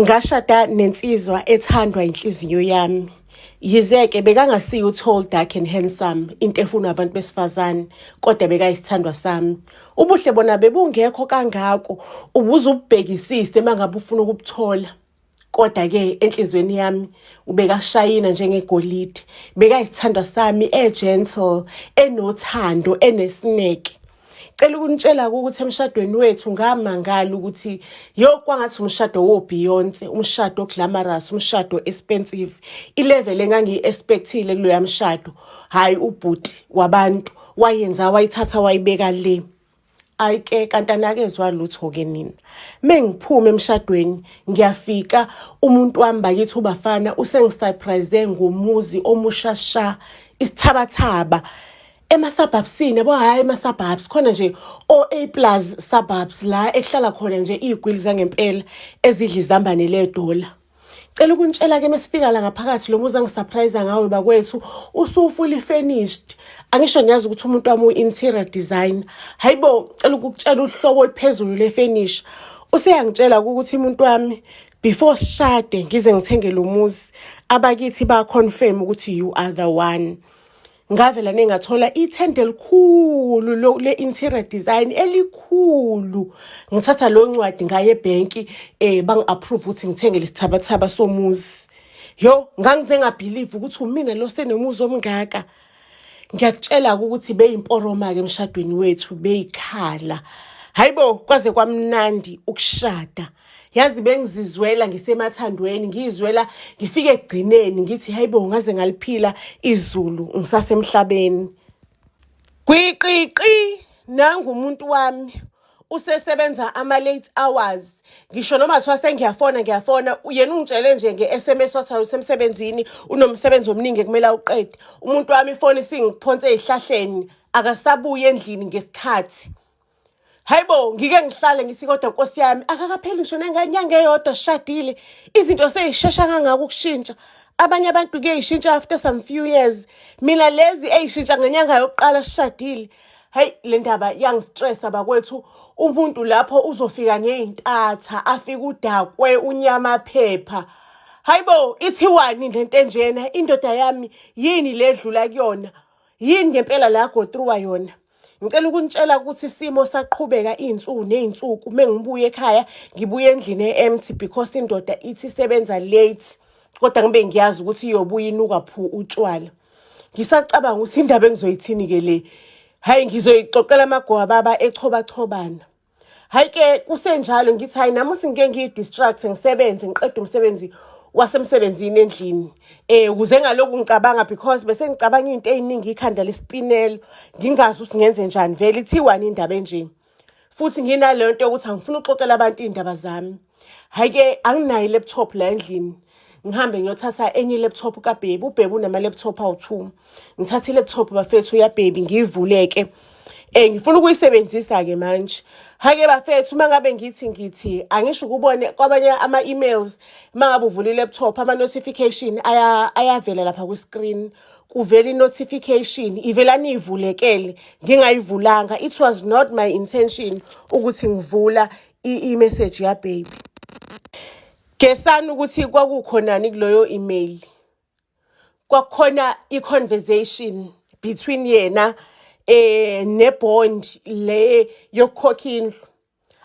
Ngashada nensizwa ethandwa inhliziyo yami. Yize-ke bekangasiye u-tall, dark and handsome, into efunwa abantu besifazane, kodwa bekayisithandwa sami. Ubuhle bona bebungekho kangako, ubuze ububhekisise uma ngabe ufuna ukubuthola. Kodwa-ke enhliziyweni yami ubekashayina njengegolide. Bekayisithandwa sami e-gentle, enothando, enesineke. Cela ukunitshela ukuthi emshadweni wethu ngamangala ukuthi yo kwangathi umshado wo-Beyonce, umshado glamorous, umshado expensive. I-level engangiyi-expect-ile kuloya mshado, hhayi ubhuti wabantu wayenza wayithatha wayibeka le. Ayi-ke kanti anakezwa lutho-ke nina. Mengiphuma emshadweni ngiyafika umuntu wami bakithi uBafana usengi-surprise ngomuzi omusha sha, isithabathaba. Ema-suburbsini yabo, hhayi ema-suburbs khona nje o-A plus suburbs la ekuhlala khona nje iy'gwili zangempela ezidla izambane ledola. Cela ukunitshela-ke mesifika la ngaphakathi lo muzi angi-surprise ngawe bakwethu usu-fully furnished. Angisho niyazi ukuthi umuntu wami uyi-interior designer. Hayibo, cela ukukutshela uhlobo oluphezulu le-furniture. Useyangitshela ukuthi umuntu wami before sishade ngize ngithenge lo muzi abakithi ba-confirm ukuthi you are the one. Ngavela nengathola ithende elikhulu le-interior design elikhulu. Ngithatha lo ncwadi ngaye ebhenki bangi-approve ukuthi ngithenge lesithabathaba somuzi. Yo, ngangize nga-believe ukuthi umina lo senomuzi omngaka. Ngiyakutshela-ke ukuthi beyimporoma-ke emshadweni wethu beyikhala. Hayibo, kwaze kwamnandi ukushada. Yazi bengizizwela ngisemathandweni, ngiyizwela ngifike ekugcineni ngithi hayibo ngaze ngaliphila izulu ngisasemhlabeni. Gwiqiqi nangu umuntu wami usesebenza ama-late hours. Ngisho noma kuthiwa sengiyafona ngiyafona, yena ungitshele nje nge-SMS wathi usemsebenzini, unomsebenzi omningi ekumele awuqede. Umuntu wami ifoni isingiphonse ey'hlahleni, akasabuyi endlini ngesikhathi. Hayibo, ngike ngihlale ngithi kodwa Nkosi yami, akakapheli ngisho nenyanga eyodwa sishadile, izinto sey'shesha kangaka ukushintsha. Abanye abantu kuyey'shintsha after some few years. Mina lezi ey'shintsha ngenyanga yokuqala sishadile. Hayi, le ndaba yangi-stressa bakwethu. Umuntu lapho uzofika ngey'ntatha, afike udakwe unyamaphepha. Hayibo, ithiwani lento enjena? Indoda yami yini le edlula kuyona? Yini ngempela la go through yona? Ngicela ukunitshela ukuthi isimo saqhubeka iy'nsuku ney'nsuku. Mengibuya ekhaya, ngibuya endlini e-empty because indoda ithi isebenza late, kodwa ngibe ngiyazi ukuthi iyobuya inuka phu utshwala. Ngisacabanga ukuthi indaba engizoyithini-ke le. Hhayi, ngizoyixoxela amagwababa echobachobana. Hhayi-ke kusenjalo ngithi hhayi nami uthi ngike ngiyi-distract ngisebenze ngiqede umsebenzi wasemsebenzini endlini. Ukuze ngalokhu ngicabanga because bese ngicabanga iy'nto ey'ningi ikhanda lisipinelo ngingazi ukuthi ngenze njani vele ithiwani indaba enje. Futhi nginaleyo nto yokuthi angifuni ukuxoxela abantu iy'ndaba zami. Hhayi-ke anginayo i-laptop la endlini. Ngihambe ngiyothatha enye i-laptop kaBhebi, uBhebi unama-laptop awu-two. Ngithathe i-laptop bafethu yaBhebi ngiyivule-ke. Ngifuna ukuyisebenzisa-ke manje. Hhayi-ke bafethu uma ngabe ngithi angisho ukubone kwabanye ama-emails uma ngabe uvula i-laptop ama-notification ayavela lapha kwi-screen. Kuvela i-notification ivela niyivulekele ngingayivulanga. It was not my intention ukuthi ngivula i-message yaBhebi. Gesani ukuthi kwakukhonani kuloyo email. Kwakukhona i-conversation between yena ne-bond le yokukhokha indlu.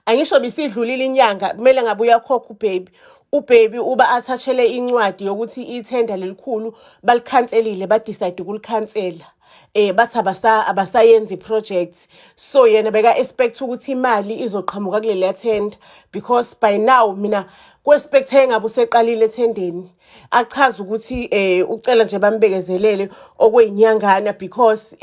Angisho bisidlulile inyanga kumele ngabe uyakhokha uBaby. UBaby uba athathele incwadi yokuthi ithenda lelikhulu balikhanselile, ba-decide ukulikhansela. Bathi abasayenzi i-project. So yena beka-expect ukuthi imali izoqhamuka kuleliya tender because by now mina ku-expect-e ngabe useqalile ethendeni. Achaze ukuthi ucela nje bambekezelele okweyinyangana because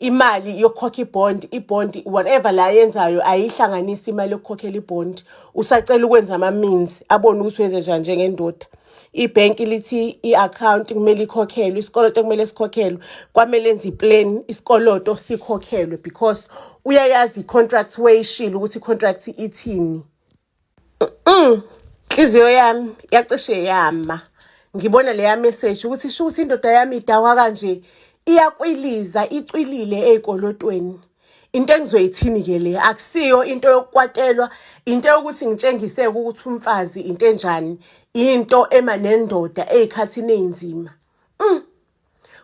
imali yokukhokha i-bond, i-bond whatever la ayenzayo ayihlanganisi imali yokukhokhela i-bond. Usacela ukwenza ama-means abone ukuthi wenze njani njengendoda. Ibhenki lithi i-account kumele ikhokhelwe, isikoloto kumele sikhokhelwe. Kwamele enze i-plan isikoloto sikhokhelwe because uyayazi i-contract wayishilo ukuthi i-contract ithini. Inhliziyo yami yacishe yama. Ngibona leya message ukuthi shuthi indoda yami idakwa kanje iyakwiliza icwilile ey'kolotweni. Into engizoyithini-ke le akusiyo into yokukwatelwa, into yokuthi ngitshengise-ke ukuthi umfazi into enjani, into ema nendoda ey'khathini ey'nzima.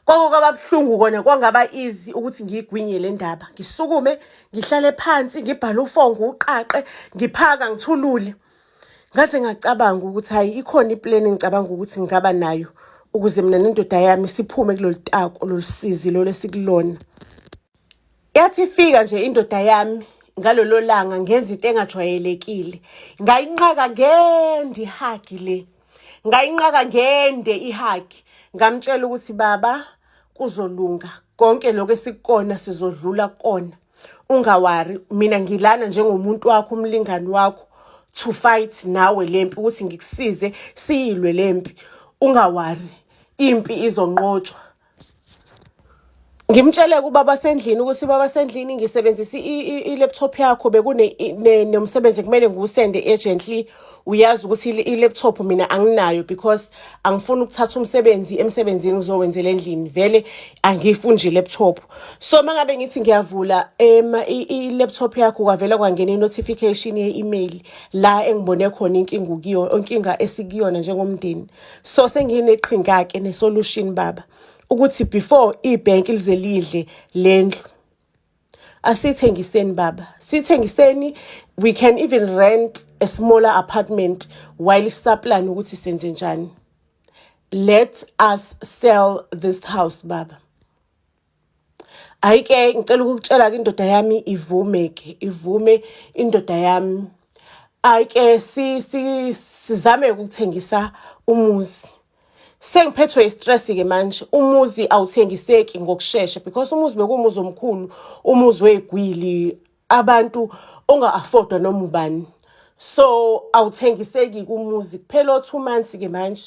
Kwako kwaba buhlungu kona kwangaba easy ukuthi ngiyigwinye le ndaba. Ngisukume, ngihlale phansi, ngibhale ufongo uqaqe, ngiphaka ngithulule. Ngaze ngacabanga ukuthi hayi ikhona i-plan engicabanga ukuthi ngingaba nayo ukuze mina nendoda yami siphume kulolu tako lolu sizi lolu esikulona. Yathi ifika nje indoda yami ngalolo langa ngenza into engajwayelekile. Ngayinqaka ngende i-hug le. Ngayinqaka ngende i-hug. Ngamtshela ukuthi baba kuzolunga konke lokho esikukona sizodlula kukona. Unga-worry mina ngilana njengomuntu wakho umlingani wakho to fight nawe lempi ukuthi ngikusize siyilwe lempi. Unga-worry impi izonqotshwa. Ngimtshele kubaba sendlini ukuthi baba sendlini ngisebenzisa i-laptop yakho bekune nomsebenzi kumele ngiwusende urgently. Uyazi ukuthi i-laptop mina anginayo because angifuni ukuthatha umsebenzi emsebenzini ngizowenzela endlini, vele angiyifuni nje i-laptop. So mangabe ngithi ngiyavula i-laptop yakho kwavela kwangena i-notification ye-email la engibone khona inkinga kuyo, inkinga esikuyona njengomndeni. So sengineqhinga-ke ne-solution baba ukuthi before ibhenki lize lidle lendlu asithengiseni baba, sithengiseni. We can even rent a smaller apartment while sisa-plan ukuthi senze njani. Let us sell this house baba. Hhayi-ke ngicela ukukutshela-ke indoda yami ivume-ke, ivume indoda yami. Hhayi-ke sizame ukuthengisa umuzi. Sengiphethwe i-stress-ke manje, umuzi awuthengiseki ngokushesha because umuzi bekuwumuzi omkhulu, umuzi wey'gwili, abantu onga-afford-wa noma ubani. So awuthengiseki umuzi, kuphela o-2 months-ke manje.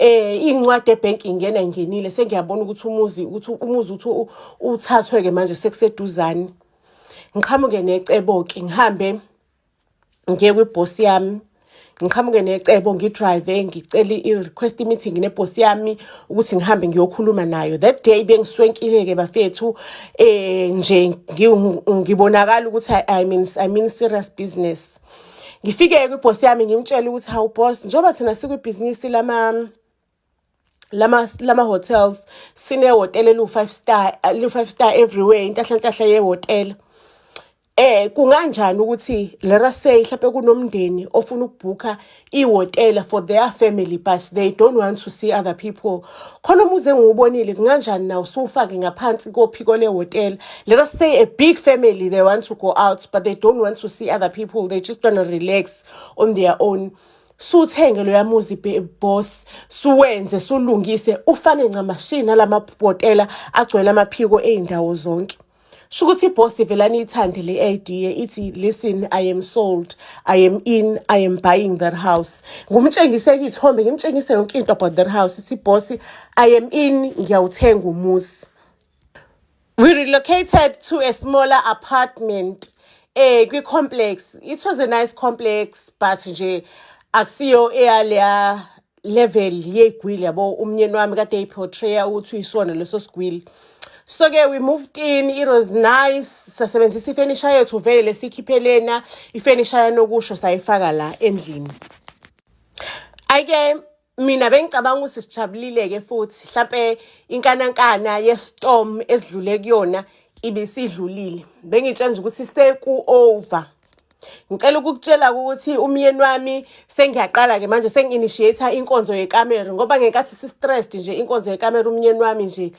Iy'ncwadi ebhenki ingena ingenile, sengiyabona ukuthi umuzi ukuthi umuzi uthi uthathwe-ke manje sekuseduzane. Ngiqhamuke necebo-ke ngihambe ngiye kwibhosi yami, ngiqhamuke necebo ngi-drive ngicele i-request meeting nebhosi yami ukuthi ngihambe ngiyokhuluma nayo. That day bengiswenkile-ke bafethu, nje ngibonakala ukuthi I mean serious business. Ngifike kwibhosi yami ngimtshele ukuthi hawu boss, njengoba thina sikwibhizinisi lama hotels, sinehhotela eliwu-5 star, eliwu-5 star everywhere, inhlahlanhlahla yehhotela. Kunganjani ukuthi let us say mhlawumbe kunomndeni ofuna ukubhukha ihhotela for their family but they don't want to see other people. Khona umuzi engiwubonile, kunganjani nawo siwufake ngaphansi kophiko lehhotela? Let us say a big family, they want to go out but they don't want to see other people, they just want to relax on their own. Suthenge loya muzi boss, suwenze sulungise ufane ncamashi nalamahhotela agcwele amaphiko ey'ndawo zonke. Sho ukuthi ibhosi ivelane iyithande le idea, ithi listen, I am sold, I am in, I am buying that house. Ngimtshengise iy'thombe, ngimtshengise yonke into about that house. Ithi ibhosi I am in, ngiyawuthenga umuzi. We relocated to a smaller apartment kwi-complex. It was a nice complex but nje akusiyo eyaleya level yey'gwili yabo umnyeni wami kade eyi-portray-a ukuthi uyisona leso sigwili. So-ke we moved in, it was nice. Sasebenzisa ifenisha yethu vele lesikhiphe lena, ifenisha yanokusho sayifaka la endlini. Ayike mina bengicabanga ukuthi sijabulile-ke futhi hlampe inkanankana ye-storm esidlule kuyona ibisidlulile. Bengitshela nje ukuthi seku-over. Ngicela ukukutshela ukuthi umyeni wami sengiyaqala-ke manje sengi-initiate inkonzo yekamero ngoba ngenkathi si-stressed nje inkonzo yekamero umyeni wami nje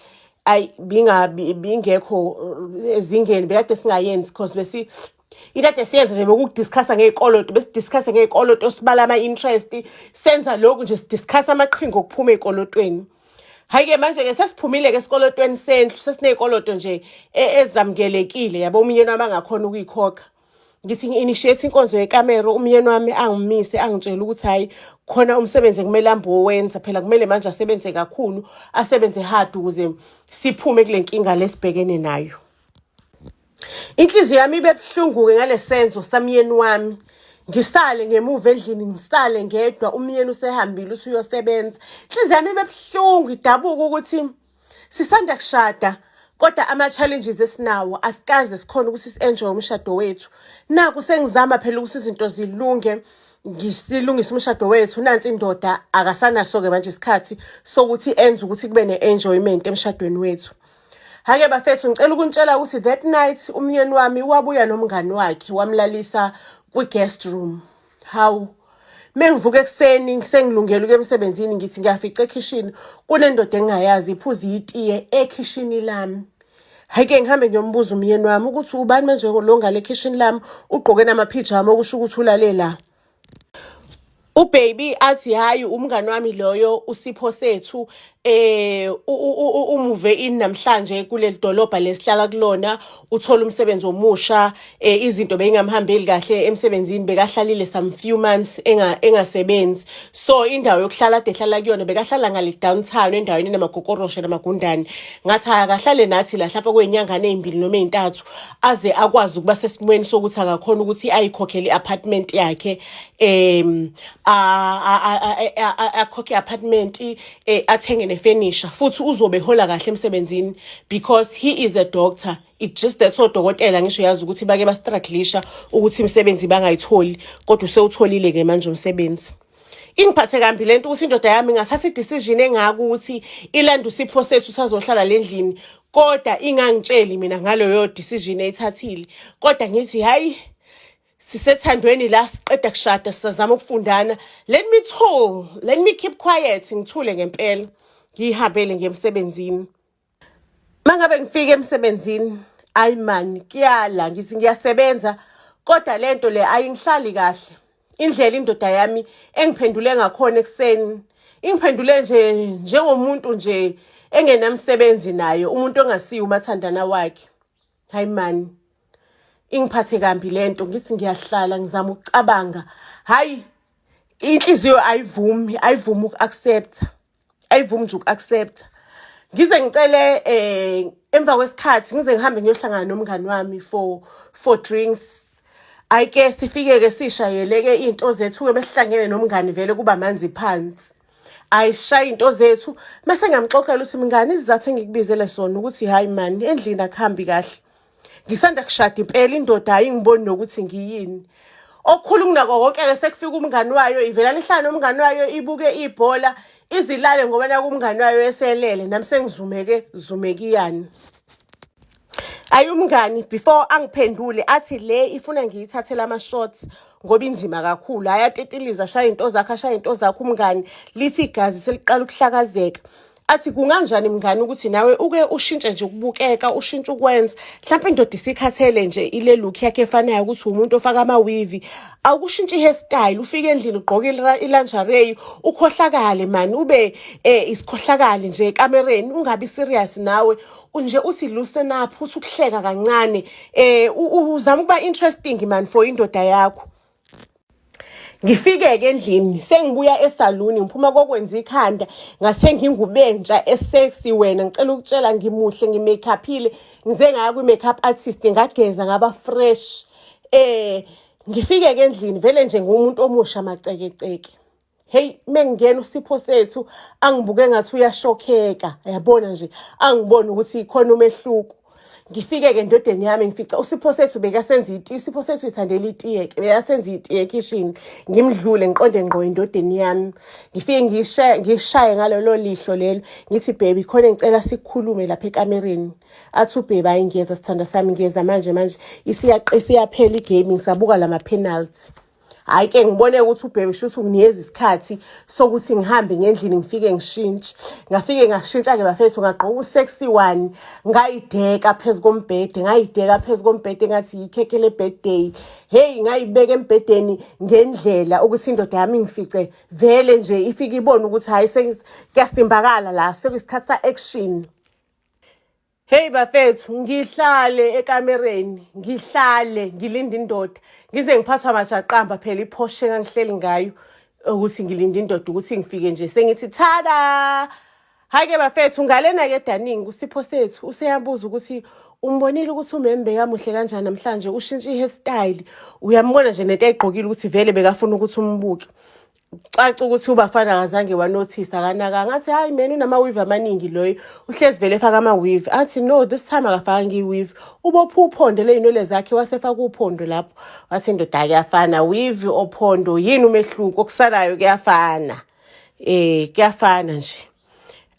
ayi bingabi bingekho ezingeni bekade singayenzi because besi into ade siyenza nje bekukudiscussa ngey'koloto, besidiscussa ngey'koloto sibala ama-interest, senza lokhu nje sidiscussa amaqhinga okuphuma ey'kolotweni. Hhayi-ke manje-ke sesiphumile-ke esikolotweni sendlu, sesiney'koloto nje ezamukelekile yabo umyeni wami angakhona ukuyikhokha. Ngithi ngi-initiate inkonzo yekamero umyeni wami angimise angitshele ukuthi hhayi khona umsebenzi ekumele ahambe owenza phela kumele manje asebenze kakhulu, asebenze hard ukuze siphume kule nkinga lesibhekene nayo. Inhliziyo yami ibe buhlungu-ke ngale senzo samyeni wami. Ngisale ngemuva endlini, ngisale ngedwa, umyeni usehambile usuyosebenza. Inhliziyo yami ibe buhlungu idabuka ukuthi sisanda kushada. Kodwa ama-challenges esinawo, asikaze sikhona ukuthi si-enjoy umshado wethu. Naku sengizama phela ukuthi izinto zilunge, ngisilungise umshado wethu. Nansi indoda akasanaso-ke manje isikhathi sokuthi enze ukuthi kube ne-enjoyment emshadweni wethu. Hake bafethu, ngicela ukunitshela ukuthi that night umyeni wami wabuya nomngani wakhe, wamlalisa kwi-guest room. Hawu, mengivuka ekuseni sengilungele ukuya emsebenzini, ngithi ngiyafica ekhishini kunendoda engingayazi iphuza itiye ekhishini lami. Hhayi-ke, ngihambe ngiyombuza umyeni wami ukuthi ubani manje lo ngale ekhishini lami, ugqoke namaphijama, okusho ukuthi ulale la. Ubaby athi, "Hayi, umngani wami loyo, uSipho sethu, umuve in namhlanje kuleli dolobha lesihlala kulona, uthola umsebenzi omusha. Izinto beyingamhambeli kahle emsebenzini, bekahlalile some few months engasebenzi, so indawo yokuhlala ade ehlala kuyona, bekahlala ngale downtown endaweni enamagokoroshe namagundane. Ngathi akahlale nathi la mhlawumbe kweyinyangana ey'mbili noma ey'ntathu, aze akwazi ukuba sesimweni sokuthi akakhona ukuthi ayikhokhele i-apartment yakhe, akhokhe i-apartment, athenge nefenisha. Futhi uzobe ehola kahle emsebenzini because he is a doctor. It's just that odokotela, ngisho yazi ukuthi bake bastrugglisha ukuthi imisebenzi bangayitholi, kodwa usewutholile-ke manje umsebenzi." Ingiphathe kambi lento ukuthi indoda yami ingathatha i-decision engaka ukuthi ilanda uSipho sethu sazohlala le ndlini, kodwa ingangitsheli mina ngaloyo decision eyithathile. Kodwa ngithi, hayi, sisethandweni la, siqeda kushada, sisazama ukufundana. Let me talk, let me keep quiet. Ngithule ngempela, ngiyihambele ngiye emsebenzini. Mangabe ngifika emsebenzini, ayi man, kuyala, ngithi ngiyasebenza, kodwa lento le ayingihlali kahle. Indlela indoda yami engiphendule ngakhona ekuseni, ingiphendule nje njengomuntu nje engenamsebenzi naye, umuntu ongasiyo umathandana wakhe. Hayi man, ingiphathe kambi lento. Ngithi ngiyahlala, ngizama ukucabanga, hayi, inhliziyo ayivumi, ayivumi uku-accept, ayivumi nje uku-accept. Ngize ngicele, emva kwesikhathi ngize ngihambe ngiyohlangana nomngani wami for drinks. Ayike, sifike-ke, sishayele-ke iy'nto zethu-ke, besihlangene nomngani, vele kuba manzi phansi. Ayishaye iy'nto zethu, mase ngiyamxoxela ukuthi, "Mngani, isizathu engikubizele sona ukuthi, hayi mani, endlini akuhambi kahle. Ngisanda kushada impela, indoda ayingiboni nokuthi ngiyini." Okukhulu kunako konke-ke, sekufika umngani wayo, ivelana ihlala nomngani wayo, ibuke ibhola, izilale, ngoba naku umngani wayo eselele, nami sengizumeke zumekiyani. Ayi, umngani before angiphendule athi, "Le ifuna ngiyithathele ama-shots ngoba inzima kakhulu." Hhayi, atetilize, ashaye iy'nto zakhe, ashaye iy'nto zakhe umngani, lithi igazi seliqala ukuhlakazeka. Athi, "Kunganjani mngani ukuthi nawe uke ushintshe nje ukubukeka, ushintshe ukwenza? Mhlawumpe indoda isikhathele nje ile look yakhe efanayo, ukuthi umuntu ofaka ama-weave. Awukushintshe i-hairstyle, ufike endlini ugqoke ilingerie, ukhohlakale mani, ube isikhohlakali nje ekamereni, ungabi serious nawe nje, uthi loosen up, uthi ukuhleka kancane, uzama ukuba interesting man for indoda yakho." Ngifike-ke endlini sengibuya esaluni, ngiphuma kokwenza ikhanda, ngase ngingubentsha esexy. Wena, ngicela ukutshela, ngimuhle, ngimake-uphile, ngize ngaya kwi-makeup artist, ngageza, ngaba fresh. Ngifike-ke endlini vele nje ngumuntu omusha macekeceke. Hey, mengingena, uSipho sethu angibuke ngathi uyashokheka, yabona nje, angibona ukuthi khona umehluko. Ngifike-ke endodeni yami, ngifica uSipho sethu bekasenza itiye. USipho sethu uyithandela itiye-ke, bekasenza itiye ekhishini. Ngimdlule, ngiqonde ngqo endodeni yami. Ngifike ngishaye ngalolo lihlo lelo, ngithi, "Baby, khona ngicela sikukhulume lapha ekamereni." Athi ubaby, "Hayi, ngiyeza sithanda sami, ngiyeza manje manje, isiyaphela igame, ngisabuka lama-penalty." Hhayi-ke, ngibone ukuthi ubaby shuthi unginikeza isikhathi sokuthi ngihambe ngendlini, ngifike ngishintshe. Ngafike ngashintsha-ke bafethu, ngagqoka u-sexy one, ngayideka phezu kombhede, ngayideka phezu kombhede engathi yikhekhe le-birthday. Hheyi, ngayibeka embhedeni ngendlela ukuthi indoda yami ngifice vele nje ifike ibone ukuthi hhayi, kuyasimbakala la, sekuyisikhathi sa-action. Hey bafethu, ngihlale ekamereni, ngihlale ngilinde indoda, ngize ngiphathwa amajaqamba phela iphoshe engangihleli ngayo ukuthi ngilinde indoda ukuthi ngifike nje sengithi tada. Hhayi-ke bafethu, ngalena-ke edaningi uSipho sethu useyabuza ukuthi, "Umbonile ukuthi umembe kamuhle kanjani namhlanje? Ushintshe i-hairstyle, uyambona nje nento ayigqokile ukuthi vele bekafuna ukuthi umbuke." Caca ukuthi uBafana akazange wanothisa, akanaka. Ngathi, "Hayi man, unama-weave amaningi loyo, uhlezi vele efaka ama-weave." Athi, "No, this time akafakanga i-weave, ubophe uphondo ley'nwele zakhe, wasefaka uphondo lapho." Wathi, "Indoda, kuyafana, weave ophondo, yini umehluko? Okusalayo kuyafana, kuyafana nje."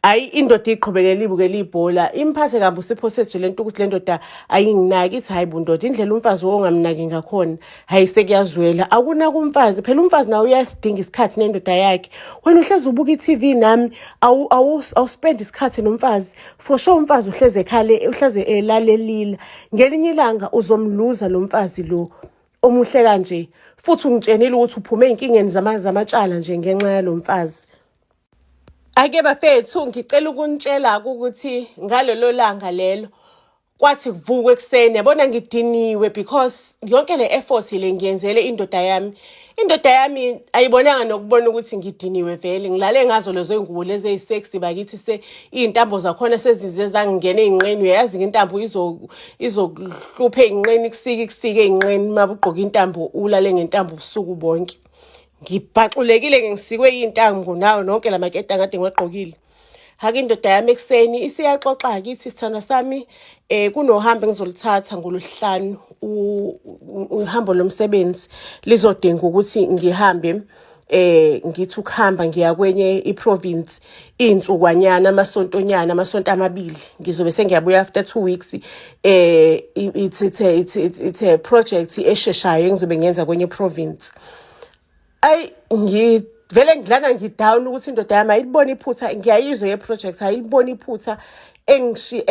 Hayi, indoda iqhubekela ibukela ibhola. Imphathe kabi uSipho Sethu lento ukuthi le ndoda ayinginaki. Ithi, "Hayi bundoda, indlela umfazi wongamnaki ngakhona, hayi sekuyazwela. Akunaka umfazi phela, umfazi nawe uyasidinga isikhathi nendoda yakhe. Wena uhlezi ubuka i-TV nami, awuspend isikhathi nomfazi. For sure umfazi uhlezi ekhale, uhlezi elalelila. Ngelinye ilanga uzomluza lo mfazi lo omuhle kanje. Futhi ungitshenile ukuthi uphume ey'nkingeni zamatshala nje ngenxa yalo mfazi." Ake bafethu, ngicela ukunitshela ukuthi ngalelo langa lelo kwathi kuvukwa ekuseni, yabona, ngidiniwe because yonke le effort le ngiyenzele indoda yami. Indoda yami ayibonanga nokubona ukuthi ngidiniwe. Vele ngilale ngazo lezo iy'ngubo lezi eyi-sexy bakithi, se iy'ntambo zakhona sezize zangingena ey'nqeni. Uyayazi-ke intambo izokuhlupha ey'nqeni, ikusike ikusike ey'nqeni uma ugqoke intambo, ulale ngentambo ubusuku bonke. Ngibhaxulekile-ke, ngisikwe iy'ntambo nawo nonke la makete akade ngiwagqokile. Hake indoda yami ekuseni isiyaxoxa-ke, ithi, "Sithandwa sami, kunohambo engizoluthatha ngolwesihlanu, uhambo lomsebenzi, lizodinga ukuthi ngihambe, ngithi ukuhamba ngiya kwenye iprovince iy'nsukwanyana, amasontonyana, amasonto 2. Ngizobe sengiyabuya after 2 weeks. It's a project esheshayo engizobe ngiyenza kwenye province." Ayi, ngivele ngilana ngidown ukuthi indoda yami ayilibona iphutha. Ngiyayizwa ye-project, ayilibona iphutha engishi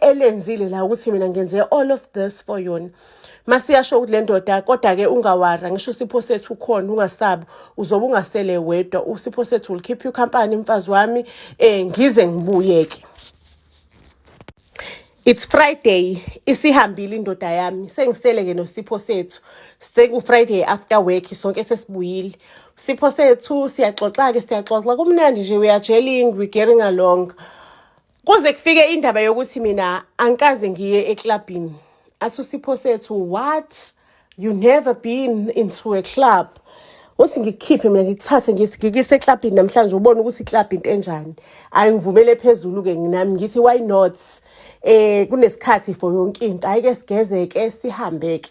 elenzile la ukuthi mina ngenze all of this for yona. Masiyasho ukuthi le ndoda, "Kodwa-ke ungawara, ngisho uSipho Sethu ukhona, ungasabi, uzobe ungasele wedwa. USipho Sethu will keep you company, mfazi wami, ngize ngibuye-ke." It's Friday, isihambile indoda yami, sengisele-ke noSipho Sethu. Seku-Friday after work, sonke sesibuyile. Sipho Sethu siyaxoxa-ke, siyaxoxa, kumnandi nje, we are gelling, we getting along. Kuze kufike indaba yokuthi mina angikaze ngiye eklabhini. Athi uSipho Sethu, "What? You never been into a club? Uthi ngikukhiphe mina, ngikuthathe ngikise eklabhini namhlanje, ubone ukuthi iklabhi into enjani." Ayingivumele phezulu-ke nami, ngithi, "Why not? Kunesikhathi for yonke into. Ayike sigezeke, sihambe-ke."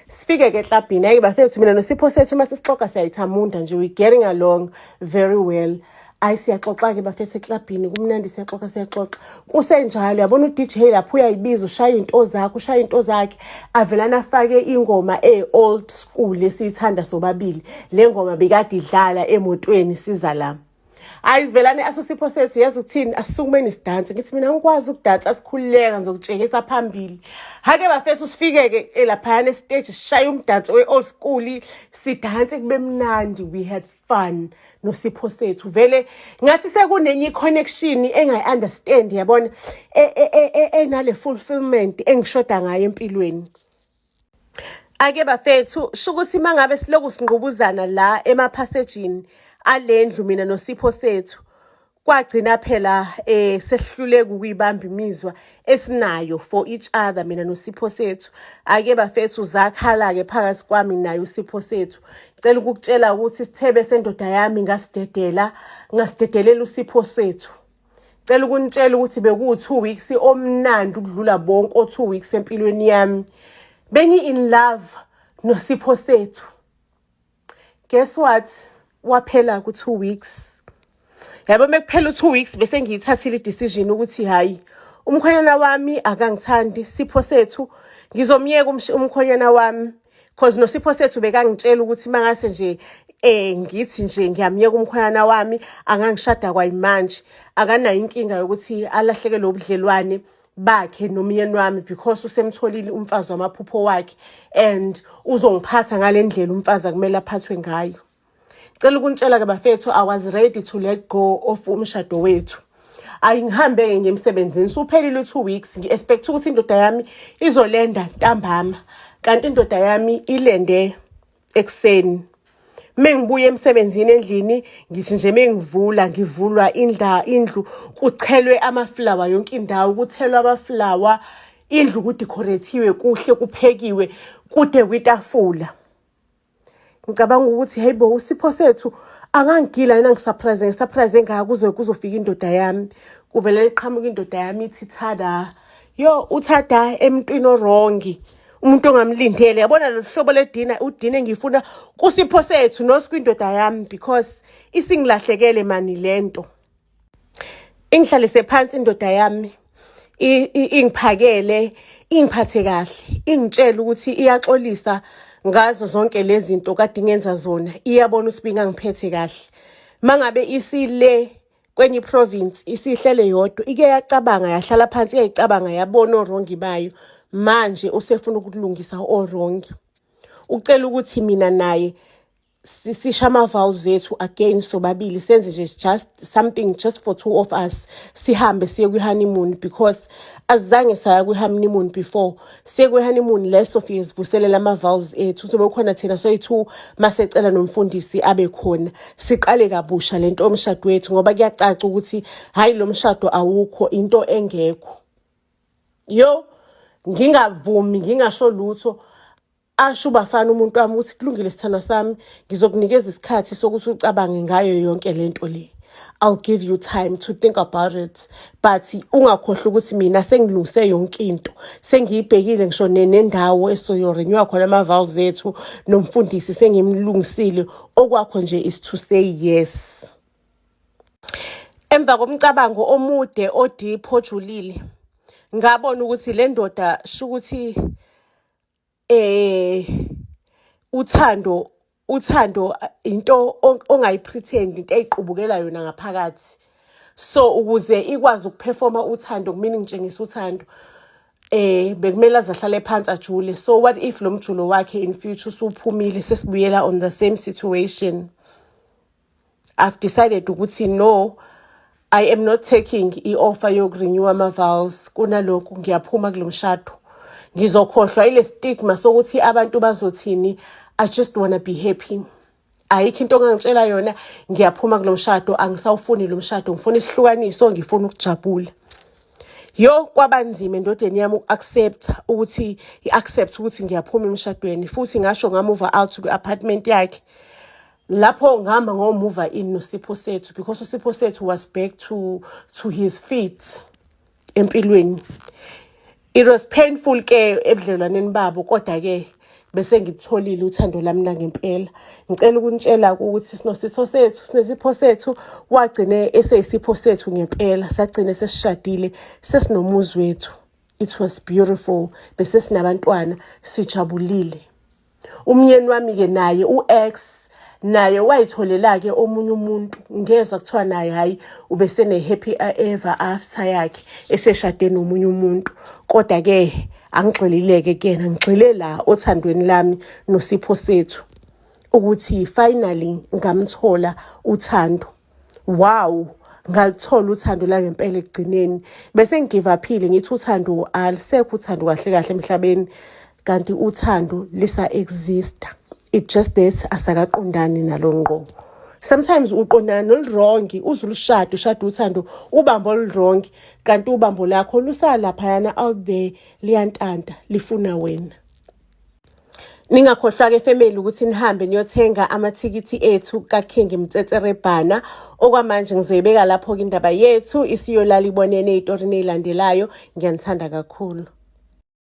Sifike-ke eklabhini. Ayike bafethu, mina noSipho Sethu uma sesixoxa siyayithamunda nje, we getting along very well. Ayi, siyaxoxa-ke bafethu eklabhini, kumnandi, siyaxoxa, siyaxoxa. Kusenjalo, yabona, u-DJ lapho uyayibiza, ushaya iy'nto zakhe, ushaya iy'nto zakhe, avelane afake ingoma e-old school esiyithanda sobabili, le ngoma bekade idlala emotweni siza la. Hayi, sivelane athi uSipho Sethu, "Yazi ukuthini, asisukumeni sidanse." Ngithi mina, "Ngikwazi ukudansa." "Asikhululeka, ngizokutshengisa phambili." Hake bafethu, sifike-ke laphayana esiteji, sishaye umdanso we-old school, sidanse kube mnandi. We had fun noSipho Sethu. Vele ngathi sekunenye i-connection engayi-understand, yabona, enale fulfillment engishoda ngayo empilweni. Ake bafethu, shukuthi mangabe siloku sinqubuzana la emaphasejini alendlu, mina noSipho Sethu, kwagcina phela sesihluleka ukuyibamba imizwa esinayo for each other, mina noSipho Sethu. Ake bafethu, zakhala ke phakathi kwami naye uSipho Sethu. Cela ukukutshela ukuthi isithebe sendoda yami ngasidedela, ngasidedelela uSipho Sethu. Cela ukunitshela ukuthi bekuwu-2 weeks omnandi ukudlula bonke o-2 weeks empilweni yami. Bengi-in love noSipho Sethu. Guess what? Waphela ku-2 weeks. Yabo, mekuphela u-2 weeks bese ngiyithathile i-decision ukuthi hhayi, umkhwenyana wami akangithandi, Sipho Sethu, ngizomyeka umkhwenyana wami, cause noSipho Sethu bekangitshela ukuthi mangase nje ngithi nje ngiyamyeka umkhwenyana wami, angangishada kwayimanje, akanayo inkinga yokuthi alahlekelwe ubudlelwane bakhe nomyeni wami because usemtholile umfazi wamaphupho wakhe and uzongiphatha ngale ndlela umfazi akumele aphathwe ngayo. Cela ukunitshela-ke bafethu, I was ready to let go of umshado wethu. Ayingihambe-ke ngiye emsebenzini, suphelile u-2 weeks, ngi-expect ukuthi indoda yami izolenda ntambama, kanti indoda yami ilende ekuseni. Mengibuya emsebenzini endlini, ngithi nje mengivula, ngivulwa indlu kuchelwe amaflawa yonke indawo, kuthelwa amaflawa, indlu kudecorathiwe kuhle, kuphekiwe kude kwitafula. Ngicabanga ukuthi, hey bo, uSipho Sethu Angangigila yena, ngisurprise ngisurprise engaka kuze kuzofika indoda yami. Kuvele iqhamuka indoda yami ithi thada. Yo, uthada emntwini o-wrong, umuntu ongamlindele. Yabona lo hlobo ledina, udina engifuna kusipho sethu nosikwindoda yami, because isingilahlekele mani lento. Ingihlalise phansi indoda yami, ingiphakele, ingiphathe kahle, ingitshele ukuthi iyaxolisa ngazo zonke lezi zinto kade ngenza zona. Iyabona ukuthi bingangiphethe kahle. Mangabe isile kwenye iprovince, isihlele yodwa, ike yacabanga, yahlala phansi, iyayicabanga, yabona o-wrong bayo. Manje usefuna ukulungisa o-wrong. Ucela ukuthi mina naye sisha ama-vows ethu again sobabili, senze nje just something just for two of us, sihambe siye kwi-honeymoon, because azange saya kwi-honeymoon before. Siye kwi-honeymoon leso, fike sivuselele ama-vows ethu, kuzobe kukhona thina soyi-two, masecela nomfundisi abe khona, siqale kabusha lento yomshado wethu, ngoba kuyacaca ukuthi hhayi, lo mshado awukho, into engekho. Yo, ngingavumi, ngingasho lutho. Asho ubafana umuntu wami ukuthi, "Kulungile sithandwa sami, ngizokunikeza isikhathi sokuthi ucabange ngayo yonke lento le. I'll give you time to think about it, but ungakhohlwa ukuthi mina sengilungise yonke into, sengiyibhekile ngisho nendawo esoyorenewa khona ama-vows ethu, nomfundisi sengimlungisile. Okwakho nje is to say yes." Emva komcabango omude, o-deep, ojulile, ngabona ukuthi le ndoda shukuthi uthando into ongayipretend, into eyiqubukela yona ngaphakathi. So ukuze ikwazi ukuperforma uthando kumina, ngitshengisa uthando, bekumele aze ahlale phansi ajule. So what if lo mjulo wakhe in future usuphumile, sesibuyela on the same situation? I've decided ukuthi no, I am not taking i-offer yokurenew ama-vows. Kunalokhu ngiyaphuma kulo mshado. Ngizokhohlwa ile stigma sokuthi abantu bazothini. I just wanna be happy. Ayikho into ongangitshela yona. Ngiyaphuma kulo mshado, angisawufuni lo mshado, ngifuna isihlukaniso, ngifuna ukujabula. Yo, kwabanzima endodeni yami uku-accept ukuthi i-accept ukuthi ngiyaphuma emshadweni. Futhi ngasho ngamuva out kwi-apartment yakhe lapho, ngihamba ngomuva in noSipho sethu, because uSipho sethu was back to his feet empilweni. It was painful ke ebudlelwaneni babo, kodwa ke bese ngitholile uthando lami langempela. Ngicela ukunitshela ukuthi sinosipho sethu, sinesipho sethu, wagcine eseyisipho sethu ngempela. Sagcine sesishadile, sesinomuzi wethu. It was beautiful. Bese sinabantwana, sijabulile. Umyeni wami-ke naye, u-ex, naye wayitholela-ke omunye umuntu. Ngezwa kuthiwa naye hhayi, ubesene-happy ever after yakhe, eseshade nomunye umuntu. Kodwa-ke angigxilile-ke kuyena, ngigxile la othandweni lami nosipho sethu, ukuthi finally ngamthola uthando. Wow, ngalithola uthando langempela ekugcineni. Bese ngigive up-ile, ngithi uthando alisekho, uthando kahle kahle emhlabeni, kanti uthando lisa-exista. It just that asakaqondani nalo ngqo. Sometimes uqondana nolu-wrong, uze ulushade, ushade uthando, ubambo olu-wrong, kanti ubambo lakho lusalaphayana out there, liyantanta, lifuna wena. Ningakhohlwa-ke family ukuthi nihambe niyothenga amathikithi ethu kaKing Mtsetserebhana. Okwamanje ngizoyibeka lapho-ke indaba yethu, isiyolala ibonene ey'torini ey'landelayo. Ngiyanithanda kakhulu.